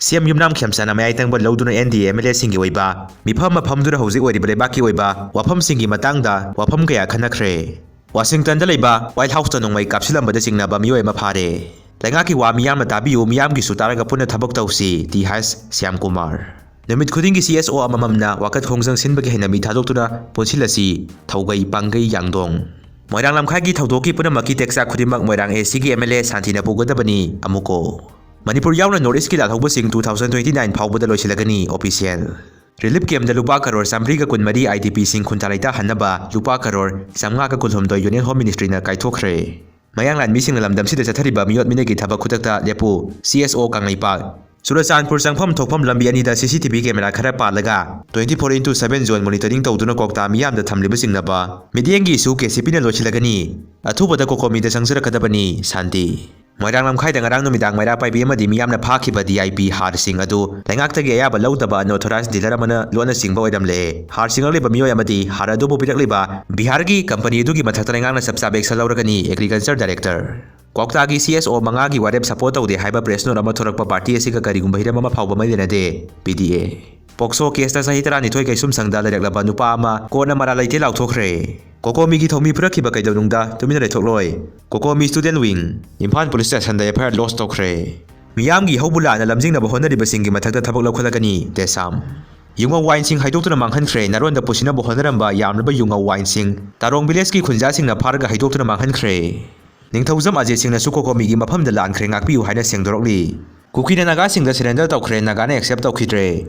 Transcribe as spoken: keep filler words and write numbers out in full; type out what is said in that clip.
ꯁꯤ ꯑꯦꯝ ꯌꯨꯝꯅꯥꯝ ꯈꯦꯝꯆꯥꯟꯅ ꯃꯌꯥꯏ ꯇꯪꯕ ꯂꯧꯗꯨꯅ N D A M L ꯑꯦꯁꯤꯡꯒꯤ ꯑꯣꯏꯕ ꯃꯤꯐꯝ ꯑꯃ ꯐꯝꯗꯨꯅ ꯍꯧꯖꯤꯛ ꯑꯣꯏꯔꯤꯕ ꯂꯩꯕꯥꯛꯀꯤ ꯑꯣꯏꯕ ꯋꯥꯐꯝꯁꯤꯡꯒꯤ ꯃꯇꯥꯡꯗ ꯋꯥꯐꯝ ꯀꯌꯥ ꯈꯟꯅꯈ꯭ꯔꯦ꯫ ꯋꯥꯁꯤꯡꯇꯟꯗ ꯂꯩꯕ ꯋꯥꯏꯠ ꯍꯥꯎꯁꯇ ꯅꯣꯡꯃꯩ ꯀꯥꯞꯁꯤꯜꯂꯝꯕꯗ ꯆꯤꯡꯅꯕ ꯃꯤꯑꯣꯏ ꯑꯃ ꯐꯥꯔꯦ꯫ ꯂꯩꯉꯥꯛꯀꯤ ꯋꯥ ꯃꯤꯌꯥꯝꯅ ꯇꯥꯕꯤꯌꯨ, ꯃꯤꯌꯥꯝꯒꯤꯁꯨ ꯇꯥꯔꯒ ꯄꯨꯟꯅ ꯊꯕꯛ ꯇꯧꯁꯤ, ꯇꯤ ꯍꯩꯆ ꯁ꯭ꯌꯥꯝꯀꯨꯃꯥꯔ꯫ ꯅꯨꯃꯤꯠ ꯈꯨꯗꯤꯡꯒꯤ ꯁꯤ ꯑꯦꯁ ꯑꯣ ꯑꯃꯃꯝꯅ ꯋꯥꯀꯠ ꯈꯣꯡꯖꯪ ꯁꯤꯟꯕꯒꯤ ꯍꯩꯅꯕꯤ ꯊꯥꯗꯣꯛꯇꯨꯅ ꯄꯨꯟꯁꯤꯜꯂꯁꯤ, ꯊꯧꯒꯩ ꯄꯥꯡꯒꯩ ꯌꯥꯡꯗꯣꯡ꯫ ꯃꯣꯏꯔꯥꯡ ꯂꯝꯈꯥꯏꯒꯤ ꯊꯧꯗꯣꯛꯀꯤ ꯄꯨꯝꯅꯃꯛꯀꯤ ꯇꯦꯛꯆꯥꯛ ꯈꯨꯗꯤꯡꯃꯛ ꯃꯣꯏꯔꯥꯡ ꯑꯦ ꯁꯤꯒꯤ ꯑꯦꯝ ꯑꯦꯜ ꯑꯦ ꯁꯥꯟꯇꯤꯅ ꯄꯨꯒꯗꯕꯅꯤ, ꯑꯃꯨꯛꯀꯣ꯫ ꯃꯅꯤꯄꯨꯔ ꯌꯥꯎꯅ ꯅꯣꯔꯠ ꯏꯁꯀꯤ ꯂꯥꯜꯍꯧꯕꯁꯤꯡ two thousand twenty nine ꯐꯥꯎꯕꯗ ꯂꯣꯏꯁꯤꯜꯂꯒꯅꯤ, ꯑꯣꯐꯤꯁꯤꯌꯦꯜ꯫ ꯔꯤꯂꯤꯐ ꯀꯦꯝꯞꯗ ꯂꯨꯄꯥ ꯀꯔꯣꯔ ꯆꯥꯃꯔꯤꯒ ꯀꯨꯟꯃꯔꯤ, ꯑꯥꯏ ꯗꯤ ꯄꯤꯁꯤꯡ ꯈꯨꯟꯗꯥ ꯂꯩꯇꯥꯍꯟꯅꯕ ꯂꯨꯄꯥ ꯀꯔꯣꯔ ꯆꯥꯃꯉꯥꯒ ꯀꯨꯟꯍꯨꯝꯗꯣꯏ ꯌꯨꯅꯤꯌꯟ ꯍꯣꯝ ꯃꯤꯅꯤꯁꯇ꯭ꯔꯤꯅ ꯀꯥꯏꯊꯣꯛꯈ꯭ꯔꯦ꯫ ꯃꯌꯥꯡ ꯂꯥꯟꯃꯤꯁꯤꯡꯅ ꯂꯝꯗꯝꯁꯤꯗ ꯆꯠꯊꯔꯤꯕ ꯃꯤꯑꯣꯠ ꯃꯤꯅꯩꯒꯤ ꯊꯕꯛ ꯈꯨꯗꯛꯇ ꯂꯦꯞꯄꯨ, ꯁꯤ ꯑꯦꯁ ꯑꯣ ꯀꯪꯂꯩꯄꯥꯛ꯫ ꯆꯨꯔꯆꯥꯟꯄꯨꯔ ꯆꯪꯐꯝ ꯊꯣꯛꯐꯝ ꯂꯝꯕꯤ ꯑꯅꯤꯗ ꯁꯤ ꯁꯤ ꯇꯤ ꯚꯤ ꯀꯦꯃꯦꯔꯥ ꯈꯔ ꯄꯥꯜꯂꯒ twenty four into seven zone monitoring ꯇꯧꯗꯨꯅ ꯀ꯭ꯋꯥꯛꯇꯥ ꯃꯤꯌꯥꯝꯗ ꯊꯝꯂꯤꯕꯁꯤꯡꯅꯕ ꯃꯤꯠꯌꯦꯡꯒꯤ ꯏꯁꯨ ꯀꯦ ꯁꯤ ꯄꯤꯅ ꯂꯣꯏꯁꯤꯜꯂꯒꯅꯤ꯫ ꯑꯊꯨꯕꯗ ꯀꯣꯀꯣꯃꯤꯗ ꯆꯪꯖꯔꯛꯀꯗꯕꯅꯤ, ꯁꯥꯟꯇꯤ꯫ ꯃꯣꯏꯔꯥꯡ ꯂꯝꯈꯥꯏꯗ ꯉꯔꯥꯡ ꯅꯨꯃꯤꯗꯥꯡ ꯃꯩꯔꯥ ꯄꯥꯏꯕꯤ ꯑꯃꯗꯤ ꯃꯤꯌꯥꯝꯅ ꯐꯥꯈꯤꯕ ꯗꯤ ꯑꯥꯏ ꯄꯤ ꯍꯥꯔꯁꯤꯡ ꯑꯗꯨ ꯂꯩꯉꯥꯛꯇꯒꯤ ꯑꯌꯥꯕ ꯂꯧꯗꯕ unauthorized dealer ꯑꯃꯅ ꯂꯣꯠꯅ ꯆꯤꯡꯕ ꯑꯣꯏꯔꯝꯂꯦ꯫ ꯍꯥꯔ ꯆꯤꯡꯂꯛꯂꯤꯕ ꯃꯤꯑꯣꯏ ꯑꯃꯗꯤ ꯍꯥꯔ ꯑꯗꯨꯕꯨ ꯄꯤꯔꯛꯂꯤꯕ ꯕꯤꯍꯥꯔꯒꯤ ꯀꯝꯄꯅꯤ ꯑꯗꯨꯒꯤ ꯃꯊꯛꯇ ꯂꯩꯉꯥꯛꯅ ꯆꯞ ꯆꯥꯕ action ꯂꯧꯔꯒꯅꯤ, ꯑꯦꯒ꯭ꯔꯤꯀꯜꯆꯔ ꯗꯥꯏꯔꯦꯛꯇꯔ꯫ ꯀ꯭ꯋꯥꯛꯇꯥꯒꯤ ꯁꯤ ꯑꯦꯁ ꯑꯣ ꯃꯉꯥꯒꯤ ꯋꯥꯔꯦꯞ ꯁꯄꯣꯔꯠ ꯇꯧꯗꯦ ꯍꯥꯏꯕ ꯄ꯭ꯔꯦꯁ ꯅꯣꯠ ꯑꯃ ꯊꯣꯔꯛꯄ ꯄꯥꯔꯇꯤ ꯑꯁꯤꯒ ꯀꯔꯤꯒꯨꯝꯕ ꯍꯤꯔꯝ ꯑꯃ ꯐꯥꯎꯕ ꯃꯔꯤ ꯂꯩꯅꯗꯦ, ꯄꯤ ꯗꯤ ꯑꯦ꯫ ꯄꯣꯛꯁꯣ ꯀꯦꯁꯇ ꯆꯍꯤ ꯇꯔꯥꯅꯤꯊꯣꯏ ꯀꯩꯁꯨꯝꯁꯪꯗ ꯂꯩꯔꯛꯂꯕ ꯅꯨꯄꯥ ꯑꯃ ꯀꯣꯟꯅ ꯃꯔꯥꯜ ꯂꯩꯇꯦ ꯂꯥꯎꯊꯣꯛꯈ꯭ꯔꯦ꯫ ꯀꯣꯀꯣꯃꯤꯒꯤ ꯊꯧꯃꯤ ꯐꯨꯔꯛꯈꯤꯕ ꯀꯩꯗꯧꯅꯨꯡꯗ ꯇꯨꯃꯤꯟꯅ ꯂꯩꯊꯣꯛꯂꯣꯏ꯫ Kokomi student wing, Imphal police ꯁ꯭ꯇꯦꯁꯟꯗ ꯑꯦꯐ ꯑꯥꯏ ꯑꯥꯔ ꯂꯣꯗꯖ ꯇꯧꯈ꯭ꯔꯦ꯫ ꯃꯤꯌꯥꯝꯒꯤ ꯏꯍꯧꯕꯨ ꯂꯥꯟꯅ ꯂꯝꯖꯤꯡꯅꯕ ꯍꯣꯠꯅꯔꯤꯕꯁꯤꯡꯒꯤ ꯃꯊꯛꯇ ꯊꯕꯛ ꯂꯧꯈꯠꯂꯒꯅꯤ, ꯇꯦꯁꯥꯝ꯫ ꯌꯨꯉꯧ ꯋꯥꯏꯟꯁꯤꯡ ꯍꯩꯗꯣꯛꯇꯨꯅ ꯃꯥꯡꯍꯟꯈ꯭ꯔꯦ꯫ ꯅꯥꯔꯣꯟꯗ ꯄꯨꯁꯤꯟꯅꯕ ꯍꯣꯠꯅꯔꯝꯕ ꯌꯥꯝꯂꯕ ꯌꯨꯉꯧ ꯋꯥꯏꯟꯁꯤꯡ ꯇꯥꯔꯣꯡ ꯚꯤꯂꯦꯖꯀꯤ ꯈꯨꯟꯖꯥꯁꯤꯡꯅ ꯐꯥꯔꯒ ꯍꯩꯗꯣꯛꯇꯨꯅ ꯃꯥꯡꯍꯟꯈ꯭ꯔꯦ꯫ ꯅꯤꯡꯊꯧꯖꯝ ꯑꯖꯦ ꯁꯤꯡꯅꯁꯨ ꯀꯣꯀꯣꯃꯤꯒꯤ ꯃꯐꯝꯗ ꯂꯥꯟꯈ꯭ꯔꯦ, ꯉꯥꯛꯄꯤꯌꯨ ꯍꯥꯏꯅ ꯁꯦꯡꯗꯣꯔꯛꯂꯤ꯫ ꯀꯨꯀꯤꯅ ꯅꯥꯒꯥꯁꯤꯡꯗ surrender ꯇꯧꯈ꯭ꯔꯦ, ꯅꯥꯒꯥꯅ accept ꯇꯧꯈꯤꯗ꯭ꯔꯦ꯫